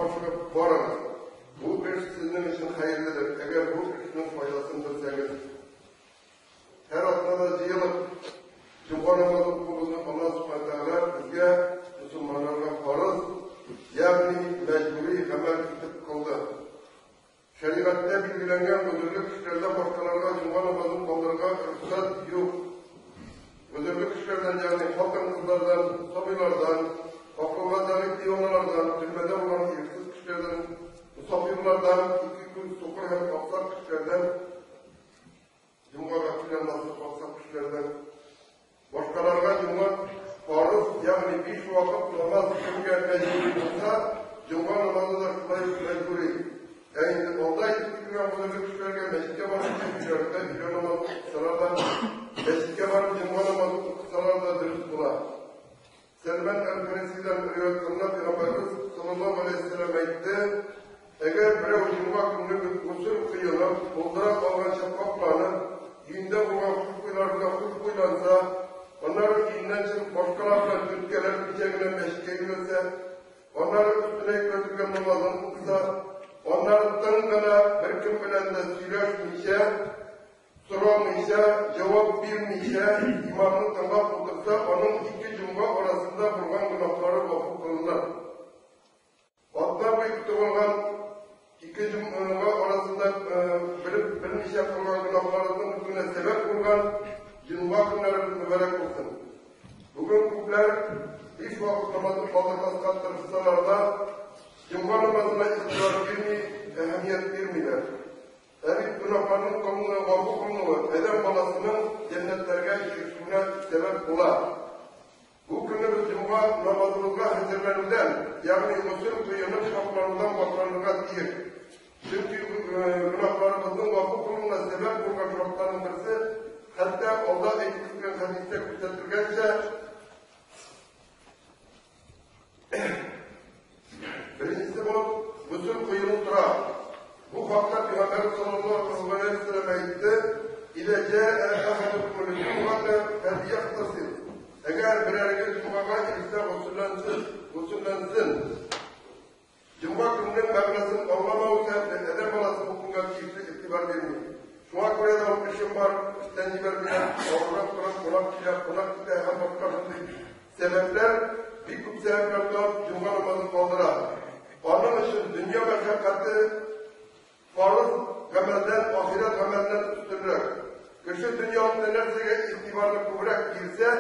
ашыгып барыгыз. Бу эш сезнең өчен хәерледер, әгәр бу эшнең файдасын белсәгез. Һәр атнада җыелып, җомга намазы укуыбызны Аллаһ Субхана Тәгалә безгә, мөселманнарга фарыз, ягъни мәҗбүри гамәл итеп кылды. Шәригатьтә билгеләнгән гозерле кешеләрдән башкаларга җомга намазын калдырырга рөхсәт юк. Гозерле кешеләрдән, ягъни хатын-кызлардан, сабыйлардан, акылга зәгыйфь диваналардан, төрмәдә булган ирексез кешеләрдән, мосафирлардан, ике күз сукыр һәм аксак кешеләрдән, җомгага килә алмаслык аксак кешеләрдән башкаларга җомга фарыз, ягъни биш вакыт намаз кемгә мәҗбүри булса, җомга намазы да шулай ук мәҗбүри. Ә инде алда әйтеп кителгән гозерле кешеләргә мәчеткә барып өйләрендә өйлә намазы укысалар да, мәчеткә барып җомга намазы укысалар да дөрес була. Сәлмән әл-Фарисидан риваять кылына, Пәйгамбәребез саллаллаһу галәйһи ва сәлләм әйтте, Әгәр берәү җомга көнне госел коенып, булдыра алганча пакьланып, өендә булган хушбуйлар белән хушбуйланса, аннары өеннән чыгып башкалар белән төрткәләшмичә генә мәчеткә юнәлсә, аннары өстенә йөкләтелгән намазын укыса, аннары тын гына беркем белән дә сөйләшмичә, сорамыйча, җавап бирмичә, имамны тыңлап утырса, аның ике җомга арасында булган гөнаһлары гафу кылыныр. Атна буе көтеп алган ике җомга арасында белеп белмичә кылган гөнаһларыбызның бетүенә сәбәп булган җомга көннәребез мөбарәк булсын. Бүген күпләр биш вакыт намазын калдырмаска тырышсалар да, җомга намазына игътибар бирми, әһәмият бирмиләр. Ә бит гөнаһларның кылынуы, гафу кылынуы адәм баласының җәннәтләргә ирешүенә сәбәп була. Бу көнне без җомга намазыбызга хәзерләнүдән, ягъни госел коенып сакланудан башланырга тиеш. Чөнки гөнаһларыбызның гафу кылынуына сәбәп булган шартларның берсе, хәтта алда әйтеп үткән хәдистә күрсәтелгәнчә, Беренчесе булып госел коену тора. Бу хакта Пәйгамбәрбез саллаллаһу галәйһи ва сәлләм әйтте: "Иза җаа ахадукумул җумгата фәльягтасил." Әгәр берәрегез җомгага килсә, госелләнсен, госелләнсен. Җомга көненең мәгънәсен аңламау сәбәпле, адәм баласы бу көнгә тиешле игътибар бирми. Шуңа күрә дә ул эшем бар, эштән җибәрмиләр, авыррак торам, кунак килә, кунак китә һәм башка шундый сәбәпләр, бик күп сәбәпләр табып, җомга намазын калдыра. Аның өчен дөнья мәшәкате фарыз гамәлдән, ахирәт гамәленнән өстенрәк. Кеше дөньялыкта нәрсәгә игътибарны күбрәк бирсә,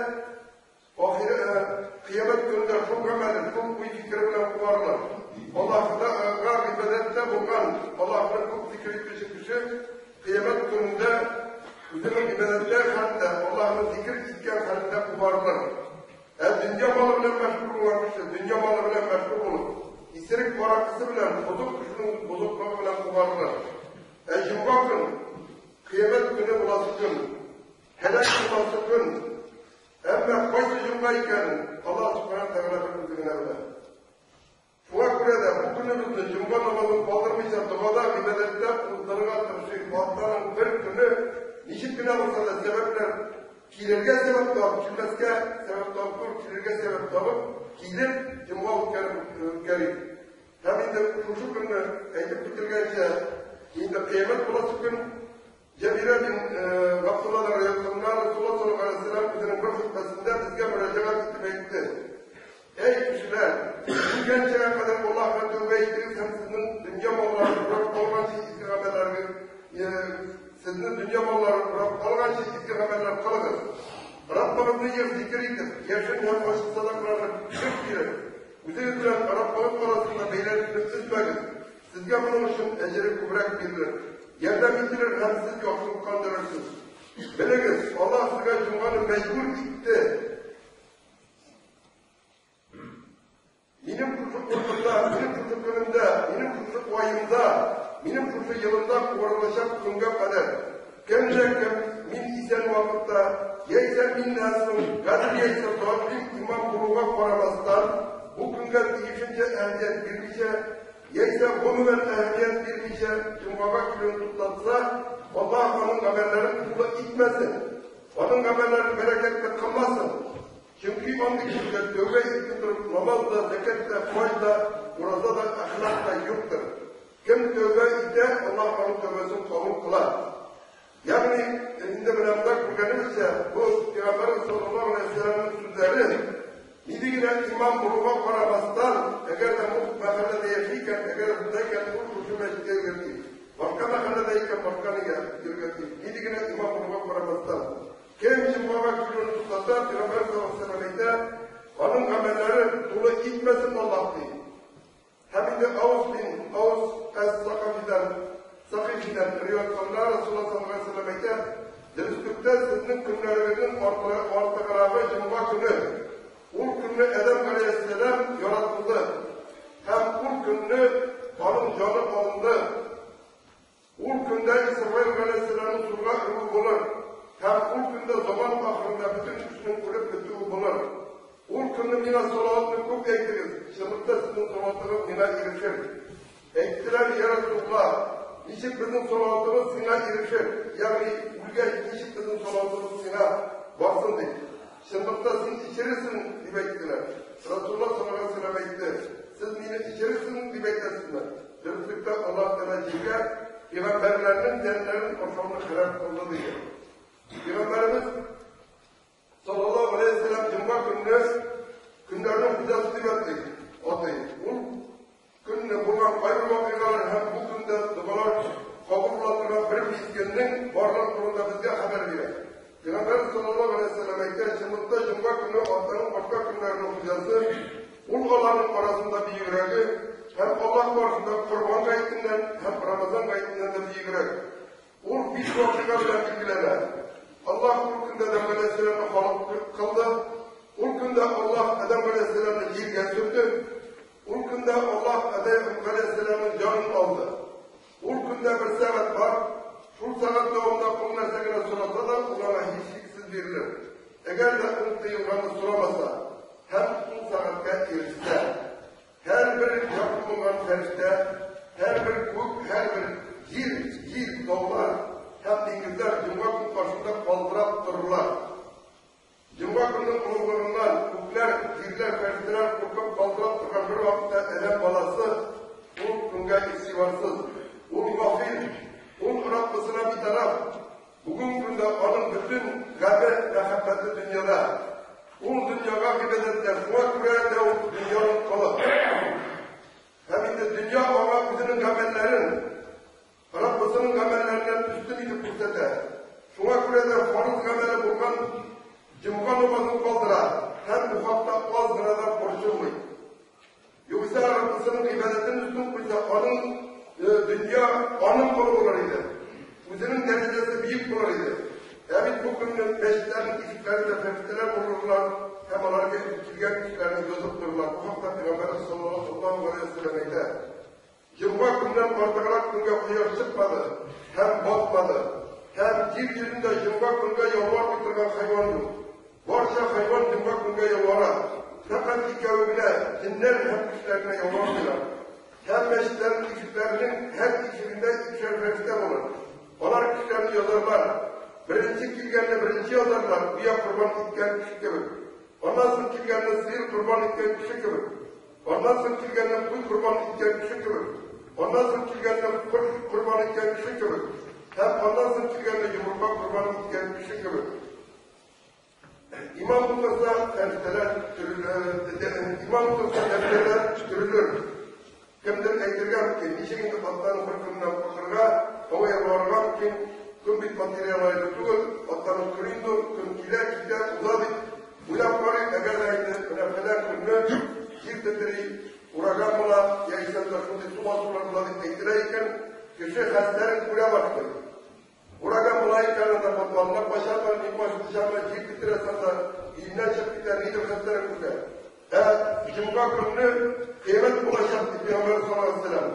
Кыямәт көнендә шул гамәле, шул уй-фикере белән кубарылыр. Аллаһыга гыйбадәттә булган, Аллаһны күп зикер итүче кеше Кыямәт көнендә үзенең гыйбадәттә хәлендә, Аллаһны зикер иткән хәлендә кубарылыр. Ә дөнья малы белән мәшгуль булган кеше, дөнья малы белән мәшгуль булып, исерек аракысы белән, бозык кешенең бозыклыгы белән кубарылыр. Ә җомга көн, Кыямәт көне буласы көн, һәлак буласы көн, Әмма кайсы җомга икәнен Аллаһ Сүбхәнәһү вә Тәгалә бер үзе генә белә. Шуңа күрә дә бу көнебезне җомга намазын калдырмыйча догада, гыйбадәттә уздырырга тырышыйк. Атнаның бер көне ничек кенә булса да сәбәпләр килергә сәбәп табып, килмәскә сәбәп табып түгел, килергә сәбәп табып, килеп җомга үткәреп үткәрик. Һәм инде шушы көнне әйтеп үтелгәнчә, инде кыямәт буласы көн, Җәбирә бин Габдулладан риваять кылына, Расулулла саллаллаһу галәйһи ва сәлләм үзенең бер хөтбәсендә безгә мөрәҗәгать итеп әйтте, Әй, кешеләр! Үлгәнчегә кадәр Аллаһка тәүбә итегез һәм сезнең дөнья маллары урап алганчы изге гамәлләрегез, сезне дөнья маллары урап алганчы изге гамәлләр кылыгыз. Раббыгызны еш зикер итеп, яшерен һәм ачык сәдакаларны еш биреп, үзегез белән Раббыгыз арасында бәйләнешне өзмәгез. Сезгә моның өчен әҗере күбрәк бирелер, ярдәм ителер һәм сез яхшылыкка ындырырсыз. Белегез, Аллаһ сезгә җомганы мәҗбүр итте. Минем шушы урынымда, минем шушы көнемдә, минем шушы аемда, минем шушы елымда кубарылачак көнгә кадәр. Кем дә кем мин исән вакытта, яисә миннән соң, гадел яисә залим имам булуга карамастан, бу көнгә тиешенчә әһәмият бирмичә, яисә гомумән әһәмият бирмичә җомгага килүен туктатса, Аллаһ аның гамәлләрен тулы итмәсен, аның гамәлләрен бәрәкәтле кылмасын. Чөнки андый кешегә тәүбә итми торып намаз да, зәкят тә, хаҗ да, ураза да, әхлак та юктыр. Кем тәүбә итә, Аллаһ аның тәүбәсен кабул кыла. Ягъни, инде менә монда күргәнебезчә, бу Пәйгамбәребез саллаллаһу алейһи ва сәлләмнең сүзләре, нинди генә имам булуга карамастан, әгәр дә ул мәхәлләдә яши икән, әгәр дә шунда икән, ул шушы мәчеткә йөрергә тиеш. Башка мәхәлләдә икән, башка нигә йөрергә тиеш. Нинди генә имам булуга карамастан. Кем җомгага килүне туктата, Пәйгамбәребез саллаллаһу алейһи ва сәлләм әйтә, аның гамәлләре тулы итмәсен Аллаһ ди. Һәм инде Аус бин Аус әс-Сакафидан, Сакифидан риваять кылына, Расулулла саллаллаһу алейһи ва сәлләм әйтә, Дөреслектә сезнең көннәрегезнең артыграгы җомга көне. Ул көнне Адәм галәйһиссәлам яратылды. Һәм ул көнне аның җаны алынды. Ул көндә Исраил галәйһиссәламның сурга өрүе булыр, һәм ул көндә заман ахырында бөтен кешенең үлеп бетүе булыр. Ул көнне миңа салаватны күп әйтегез, чынлыкта сезнең салаватыгыз миңа ирешер. Әйттеләр, Йа Расулулла, ничек безнең салаватыбыз сиңа ирешер, ягъни үлгәч ничек безнең салаватыбыз сиңа барсын дип. Чынлыкта син эчерерсең, дип әйттеләр. Расулулла саллаллаһу алейһи ва сәлләм әйтте, Сез мине эчерерсең дип әйтәсезме? Дөреслектә Аллаһ Тәгалә җиргә пәйгамбәрләрнең тәннәрен ашауны хәрам кылды, диде. Пәйгамбәребез саллаллаһу алейһи ва сәлләм җомга көнне көннәрнең хуҗасы дип атый. Атый. Ул көнне булган кайбер вакыйгалар һәм бу көндә догалар кабул була торган бер мизгелнең барлыгы турында безгә хәбәр бирә. Пәйгамбәребез саллаллаһу алейһи ва сәлләм әйтә, чынлыкта җомга көне атнаның башка көннәренең хуҗасы, ул аларның арасында бөегрәге һәм Аллаһ каршында Корбан гаетеннән һәм Рамазан гаетеннән дә бөегрәк. Ул биш вакыйга белән билгеләнә. Аллаһ ул көндә Адәм галәйһиссәламне халык кылды. Ул көндә Аллаһ Адәм галәйһиссәламне җиргә сөрде. Ул көндә Аллаһ Адәм галәйһиссәламнең җанын алды. Ул көндә бер сәгать бар, шул сәгать дәвамында кол нәрсә генә сораса да, ул аңа һичшиксез бирелер. Әгәр дә ул тыелганны сорамаса һәм шул сәгатькә ирешсә. Һәрбер якын булган фәрештә, һәрбер күк, һәрбер җир, җил, таулар һәм диңгезләр җомга көн каршында калтырап торырлар. Җомга көннең олуглыгыннан күкләр, җирләр, фәрештәләр куркып калтырап торган бер вакытта адәм баласы ул көнгә игътибарсыз, ул гафил, ул Раббысына битараф. Бүгенге көндә аның бөтен гаме, мәхәббәте дөньяда. Ул дөньяга гыйбадәттә, шуңа күрә дә ул дөньяның колы. Һәм инде дөнья аңа үзенең гамәлләрен, Раббысының гамәлләреннән өстен итеп күрсәтә. Шуңа күрә дә фарыз гамәле булган җомга намазын калдыра һәм бу хакта аз гына да борчылмый. Югыйсә Раббысының гыйбадәтен өстен куйса, аның дөнья аның колы булыр иде. Үзенең дәрәҗәсе биек булыр иде. Ә бит бу көнне мәчетләрнең ишекләрендә фәрештәләр булырлар һәм алар килгән кешеләрне язып торырлар. Бу хакта Пәйгамбәребез саллаллаһу алейһи ва сәлләм әйтә. Җомга көннән артыграк көнгә кояш чыкмады һәм батмады, һәм җир йөзендә җомга көнгә ялвармый торган хайван юк. Барча хайван җомга көнгә ялвара, фәкать икәве генә, җеннәр һәм кешеләр генә ялвармыйлар. Һәм мәчетләрнең ишекләренең һәр ишегендә икешәр фәрештә булыр. Алар кешеләрне язарлар. Беренче килгәнне беренче язарлар, гүя корбан иткән кеше кебек. Аннан соң килгәнне сыер корбан иткән кеше кебек. Аннан соң килгәнне куй корбан иткән кеше кебек. Аннан соң килгәнне кош корбан иткән кеше кебек. Һәм аннан соң килгәнне йомырка корбан иткән кеше кебек. Имам утырса, фәрештәләр имам утырса, дәфтәрләр төрелер. Кемдер әйтергә мөмкин, ничек инде атнаның бер көненнән куркырга, аңа ялварырга мөмкин, көн бит материаль түгел, атнаның көне инде ул, көн килә, китә, уза дип. Уйлап карыйк, әгәр дә инде менә фәлән көнне җир тетри, ураган була, яисә менә шундый су басулар була дип әйтелә икән, кеше хәстәрен күрә башлый. Ураган була икән, анда подвалына качамы, ни качамы, җир тетрәсә дә, өеннән чыгып китә, нидер хәстәрен күрә. Ә җомга көнне кыямәт булачак дип Пәйгамбәр саллаллаһу алейһи ва сәлләм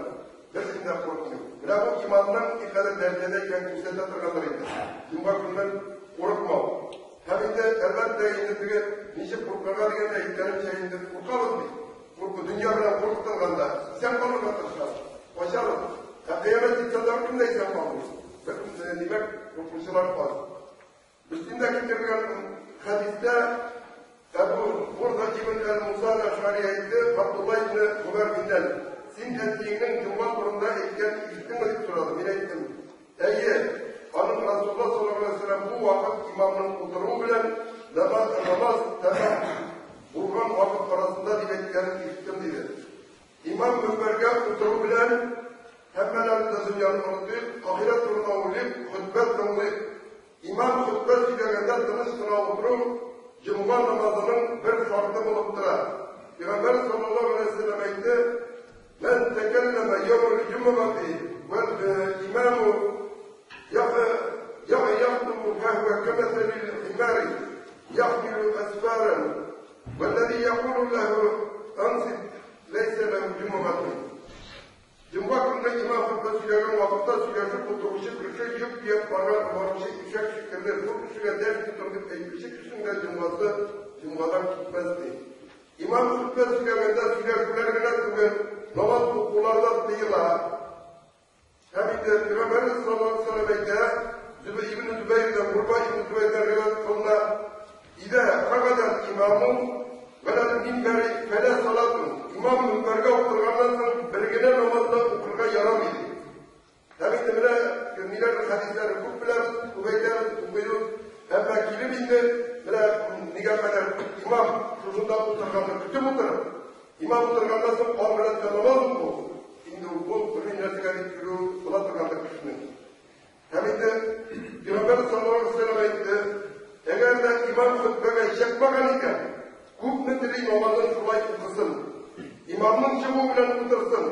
беркем дә курыкмый. Менә бу иманның никадәр дәрәҗәдә икәнен күрсәтә торгандыр инде. Җомга көненнән курыкмау. Һәм инде, әлбәттә, инде теге ничек куркырга дигәндә әйткәнемчә инде куркабыз бит. Курку дөнья белән куркытылганда исән калырга тырышабыз, качабыз. Ә кыямәт җитсә дә беркем дә исән калмый. Беркем дә, димәк, куркучылар аз. Мөслимдә китерелгән хәдистә Әбу Бурда ибн әл-Муса әл-Әшгари әйтте, Габдулла ибн Гомәр миннән миннән, Син әтиеңнең җомга турында әйткәнен ишеттеңме? дип сорады. Мин әйттем, Әйе, аның Расулулла саллаллаһу галәйһи ва сәлләм бу вакыт имамның утыруы белән намаз, намаз тәмам булган вакыт арасында дип әйткәнен ишеттем, диде. Имам мөнбәргә утыру белән һәммәләребез дә дөньяны онытыйк, ахирәт турында уйлыйк, хөтбә тыңлыйк. Имам хөтбә сөйләгәндә тыныч кына утыру җомга намазының бер шарты булып тора. Пәйгамбәр саллаллаһу галәйһи ва сәлләм әйтте, Мән тәкәлләмә яумәл җомгати вәл имаму яхтубу фәһүә кәмәсәлил химари яхмилу әсфаран вәлләзи якулу ләһү ансит ләйсә ләһү җомгатун. Җомга көнне имам хөтбә сөйләгән вакытта сөйләшеп утыручы кеше йөк төяп барган баручы ишәк шикелле, шул кешегә дәшми тор дип әйтүче кешенең дә җомгасы җомгадан китмәс, ди. Имам хөтбә сөйләгәндә сөйләшүләр генә түгел, намаз укулар да тыела. Һәм инде Пәйгамбәребез саллаллаһу алейһи ва сәлләм әйтә, Зөбәй ибн Зөбәйрдән, Урва ибн Зөбәйрдән риваять кылына, Идә кагадәл имаму галәл минбәри фәлә салатун. Имам минбәргә утырганнан соң бер генә намаз да укырга ярамый, ди. Һәм инде менә ниләрнең хәдисләрен күп беләбез, күп әйтәбез, укыйбыз. Әмма килеп инде менә нигә кадәр имам шушында утырганны көтеп утырып, имам утырганнан соң аң белән дә намаз уку, инде ул бу берни нәрсәгә дип килү була торгандыр кешенең. Һәм инде Пәйгамбәр саллаллаһу алейһи ва сәлләм әйтте, әгәр дә имам хөтбәгә чыкмаган икән, күпме тели намазын шулай укысын. Имамның чыгуы белән утырсын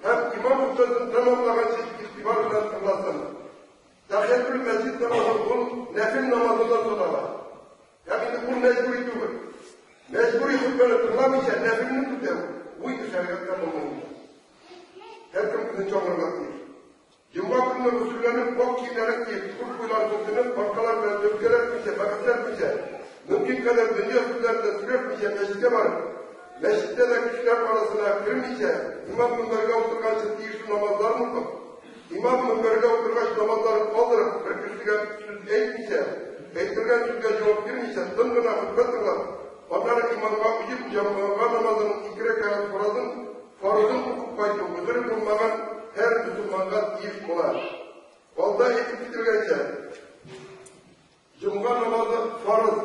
һәм имам хөтбәсен тәмамлаганчы игътибар белән тыңласын. Тәхиятүл мәсҗид намазы ул нәфил намазыннан санала. Һәм инде ул мәҗбүри түгел. Мәҗбүри хөтбәне тыңламыйча нәфилне үтәү, бу инде шәригатьтә булмый. Һәркем үзенчә аңларга тиеш. Җомга көнне гөселләнеп, вак киемнәрен киеп, хуш буйларын сөртенеп, башкалар белән төрткәләшмичә, бәхәсләшмичә, мөмкин кадәр дөнья сүзләрен дә сөйләшмичә мәчеткә барып, мәчеттә дә кешеләр арасына кермичә, имам мөнбәргә утырганчы тиешле намазларын укып, имам мөнбәргә утыргач намазларын калдырып, бер кешегә сүз әйтмичә, әйтелгән сүзгә җавап бирмичә, тын гына хөтбә тыңлап, аннары имамга оеп, җомга намазының ике рәкәгать фаразын Фарызын укып кайту гозере булмаган һәр мөселманга тиеш була. Алда әйтеп кителгәнчә, җомга намазы фарыз.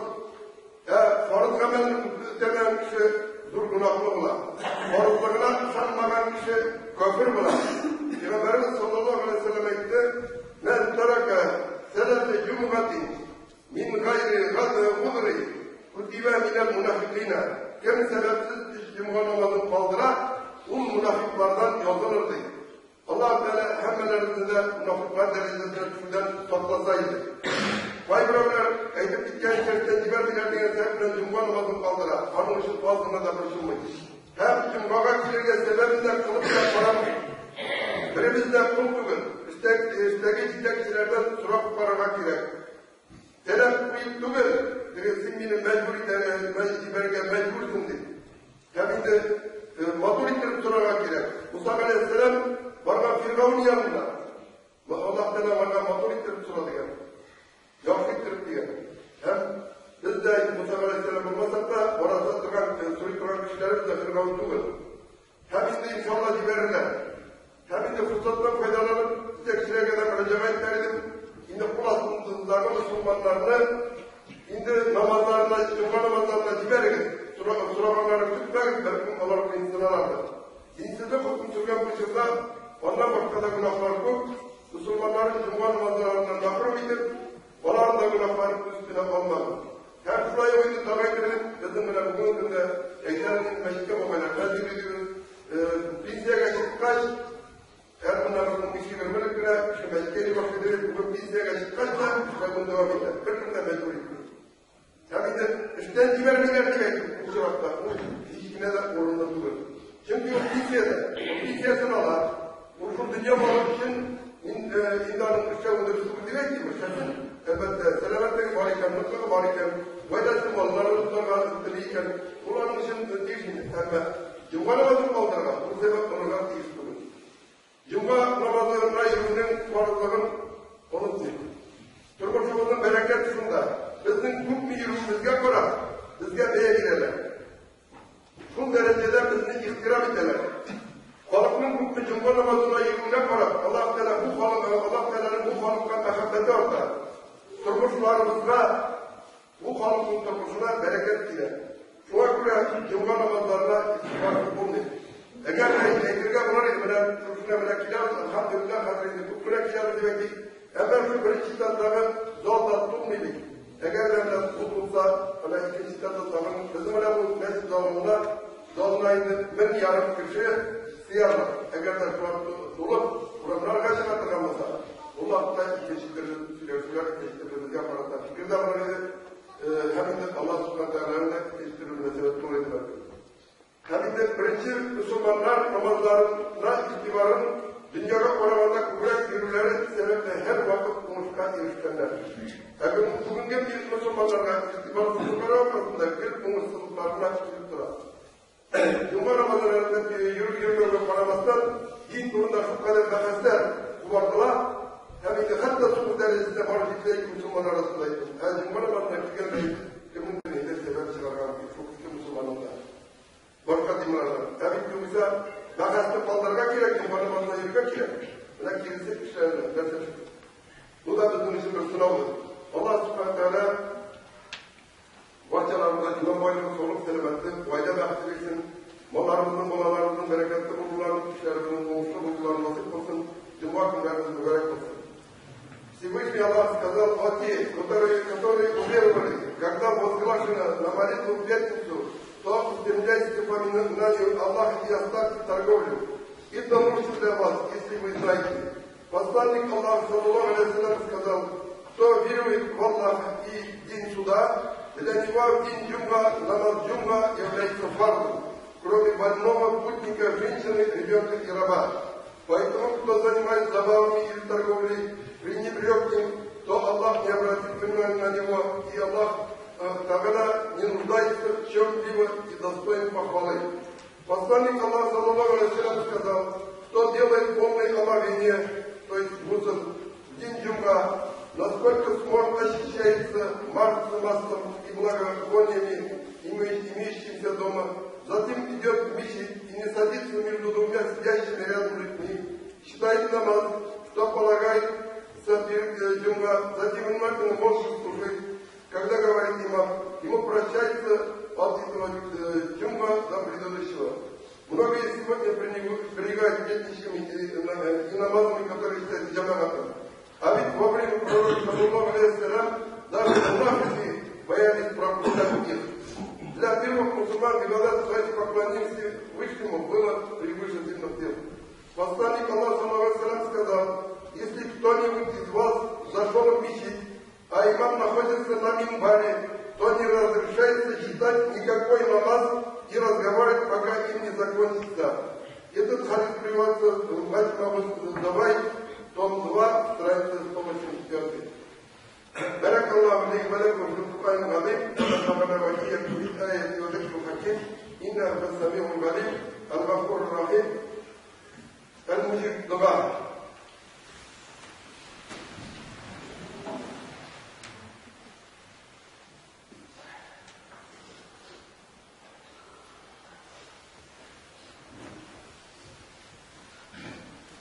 Ә фарыз гамәлне үтәмәгән кеше зур гөнаһлы була. Фарызлыгына ышанмаган кеше кафир була. Пәйгамбәребез саллаллаһу алейһи ва сәлләм әйтте, "Мән тарака сәләте җумгати Мин гайри гозри кутибә минәл мунафикыйна. Кем сәбәпсез өч җомга намазын калдыра, ул мунафиклардан язылыр, ди. Аллаһ Тәгалә һәммәләребезне дә мунафиклар дәрәҗәсенә төшүдән сакласа иде. Кайберәүләр әйтеп киткәнчә, эштән җибәрмиләр дигән сәбәп белән җомга намазын калдыра, аның өчен аз гына да борчылмый. Һәм җомгага килергә сәбәбен дә кылып та карамый. Беребез дә кол түгел, эштәге җитәкчеләрдән сорап карарга кирәк. Таләп куеп түгел, теге син мине мәҗбүр итәргә, җибәрергә мәҗбүрсең дип. Һәм инде матур иттереп сорарга кирәк. Муса галәйһиссәлам барган Фиргавен янына. Аллаһ Тәгалә аңарга матур иттереп сора дигән. Яхшы иттереп дигән. Һәм без дә Муса галәйһиссәлам булмасак та, бараса торган, сорый торган кешеләребез дә Фиргавен түгел. Һәм инде иншалла җибәрерләр. Һәм инде форсаттан файдаланып, җитәкчеләргә дә мөрәҗәгать итәр идем. Инде кул астындагы мөселманнарны инде намазларына, җомга намазларына җибәрегез. Сораганнарын көтмәгез, бәлкем алар кыенсыналардыр. Динсезлек хөкем сөргән бу чорда аннан башка да гөнаһлар күп. Мөселманнарны җомга намазларыннан мәхрүм итеп, аларның да гөнаһларын үз өстенә алмагыз. Һәм шулай ук инде тагы әйтерлек, безнең менә бүгенге көндә әйтәбез инде мәчеткә бабайлар мәҗбүри дибез. Пенсиягә чыккач, һәр моннан бер 15-20 элек кенә кеше мәчеткә йөри башлый диде, бүген пенсиягә чыккач та эшләвен дәвам итә. Беркем дә мәҗбүр итми. Һәм инде эштән җибәрмиләр дип әйтү бу очракта ул һич кенә дә урынлы түгел. Чөнки ул пенсиядә, ул пенсиясен ала. Ул шул дөнья малы өчен инде аның эшләве дөрес түгел дип әйтмим, эшләсен. Әлбәттә, сәламәтлеге бар икән, ныклыгы бар икән, гаиләсен, балаларын тотарга тели икән, ул аның өчен тиеш инде. Әмма җомга намазын калдырырга ул сәбәп булырга тиеш түгел. Җомга намазына йөрүнең фарызлыгын онытмыйк. Тормышыбызның бәрәкәте шунда, безнең күпме йөрүебезгә карап, безгә бәя бирәләр. Шул дәрәҗәдә безне ихтирам итәләр. намазына йөрүенә карап, Аллаһ Тәгалә бу халык, Аллаһ Тәгаләнең бу халыкка мәхәббәте арта. Тормышларыбызга, бу халыкның тормышына бәрәкәт килә. Шуңа күрә җомга намазларына игътибарсыз булмыйк. Әгәр дә әйтергә булыр иде, менә шушына менә киләбез, әлхәмдүлилләһ, хәзер инде күп кенә киләбез дип әйтик. Әмма шул беренче этаждагы зал да тулмый бит. Әгәр дә менә бу тулса, менә икенче этажда тагын безнең менә бу мәчет залында залына инде 1500 кеше сыярлык. Әгәр дә шулар тулып, урамнарга чыга торган булса, ул вакытта икенче төрле сөйләшүләр, икенче төрле безгә карата фикер дә булыр иде. Һәм инде Аллаһ Субхану Тәгаләнең дә икенче төрле мөнәсәбәт булыр иде бәлки. Һәм инде беренче мөселманнар намазларына игътибарын дөньяга караганда күбрәк бирүләре сәбәпле һәрвакыт уңышка ирешкәннәр. Ә бүгенге мөселманнарга игътибарсызлыклары аркасында гел уңышсызлыклар гына килеп тора. Җомга намазына йөрү-йөрмәүгә карамастан, дин турында шулкадәр бәхәсләр кубартыла, һәм инде хәтта сугыш дәрәҗәсенә барып җитә ике мөселман арасында. Ә җомга намазына килгәндә кемнеңдер нидер сәбәп чыгарган шул ике мөселманның да. Башка темаларда. Ә бит югыйсә, бәхәсне калдырырга кирәк, җомга намазына йөрергә кирәк. Менә киресе кешеләрдә нәрсә чыкты. Бу да безнең өчен бер сынаудыр. Аллаһ Субхану Тәгалә барчаларыбызга иман байлыгы, саулык, сәламәтлек, гаилә бәхете бирсен. Малларыбызның, балаларыбызның бәрәкәтле булуларын, эшләребезнең уңышлы булуларын насыйп кылсын. Җомга көннәребез мөбарәк булсын. Всевышний Аллах сказал: «О те, которые уверовали, когда возглашено на молитву в пятницу, то устремляйтесь к упоминанию Аллаха и оставьте торговлю. Это лучше для вас, если вы знаете». Посланник Аллаха, саллаллаху алейхи, сказал: «Кто верует в Аллаха и день суда, для него в день джумга, намаз джумга является фарзом, кроме больного, путника, женщины, ребенка и раба. Поэтому, кто занимается забавами или торговлей, пренебрег им, то Аллах не обратит внимания на него, и Аллах Тагала не нуждается в чем-либо и достоин похвалы». Посланник Аллаха, саллаллаху алейхи, сказал: «Кто делает полное омовение, то есть гусл, в день джумга, насколько сможет, очищается маслом и благовониями, имеющимся дома, затем идет в мечеть и не садится между двумя сидящими рядом людьми, читает намаз, что полагается перед джумга, затем внимательно может слушать, когда говорит имам, ему прощается от этого джумга до предыдущего». Многие сегодня пренебрегают пятничками и намазами, которые считаются джамагатом. А ведь во время пророка, саллаллаху алейхи, даже мунафики боялись пропускать их. Для первых мусульман ибадат ради поклонения Всевышнему было превыше земных дел. Посланник Аллаха, саллаллаху, сказал: «Если кто-нибудь из вас зашел в мечеть, а имам находится на минбаре, то не разрешается читать никакой намаз и разговаривать, пока им не закончится». Этот хадис приводится в Маджмау Заваид, том 2, страница 184. بارك الله لي ولكم في القرآن العظيم ونفعنا وإياكم بالآية وذكر الحكيم إنه هو السميع العليم الغفور الرحيم المجيب دعاء.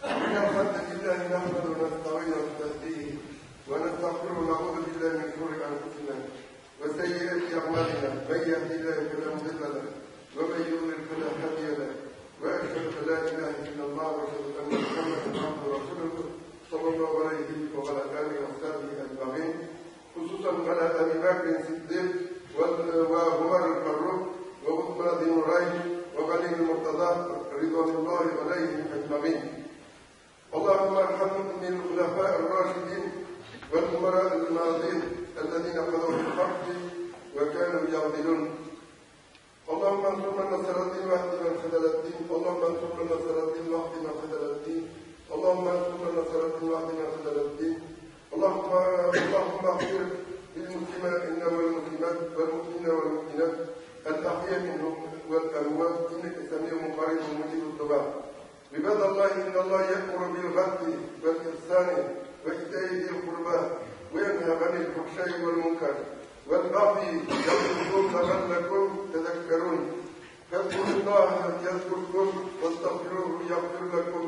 إن الحمد لله نحمده ونستعينه ونستهديه ونستغفره ونعوذ بالله من شرور أنفسنا وسيئات أعمالنا، من يهد الله فلا مضل له ومن يضلل فلا هادي له، وأشهد أن لا إله إلا الله وأشهد أن محمدا عبده ورسوله صلى الله عليه وعلى آله وصحبه أجمعين، خصوصا على أبي بكر الصديق وعمر الفاروق وعثمان ذي النورين وعلي المرتضى رضوان الله عليهم أجمعين. اللهم ارحم الخلفاء الراشدين والأمراء الماضين الذين قضوا بالحق وكانوا يعدلون. اللهم انصر من نصر الدين واهد من خذل الدين. اللهم انصر من نصر الدين واهد من خذل الدين. اللهم انصر من نصر الدين واهد من خذل الدين. اللهم اغفر للمسلمين والمسلمات والمؤمنين والمؤمنات الأحياء منهم والأموات إنك سميع قريب مجيب الدعاء. عباد الله، إن الله يأمر بالعدل والإحسان وإيتاء ذي القربى وينهى عن الفحشاء والمنكر والبغي يعظكم لعلكم تذكرون. فاذكروا الله يذكركم واستغفروه يغفر لكم.